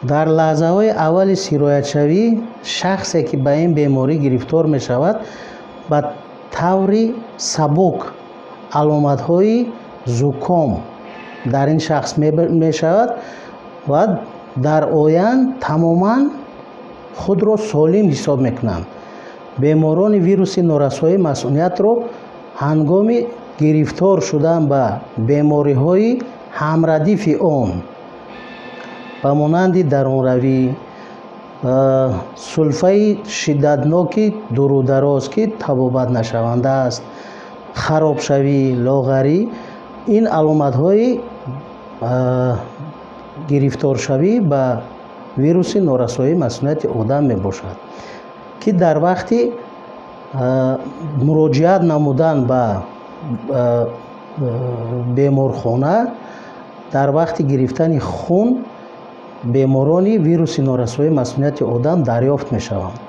Дар лаҳзаҳои аввали сироятшавӣ шахсе, ки ба ин беморӣ гирифтор мешавад, ба таври сабук аломатҳои зуком дар ин шахс мешавад ва дар оянд тамоман худро солим ҳисоб мекунанд. Беморони вируси норасоии масуниятро ҳангоми гирифтор шудан ба бемориҳои ҳамрадифи он, ба монанди дарунравӣ, сулфаи шиддатноки дурудароз, ки табобатнашаванда аст, харобшавӣ, лоғарӣ, ин аломатҳои гирифторшавӣ ба вируси норасоии масунияти одам мебошад, ки дар вақти муроҷиат намудан ба беморхона, дар вақти гирифтани хун беморони вируси норасоии масунияти одам дарёфт мешаванд.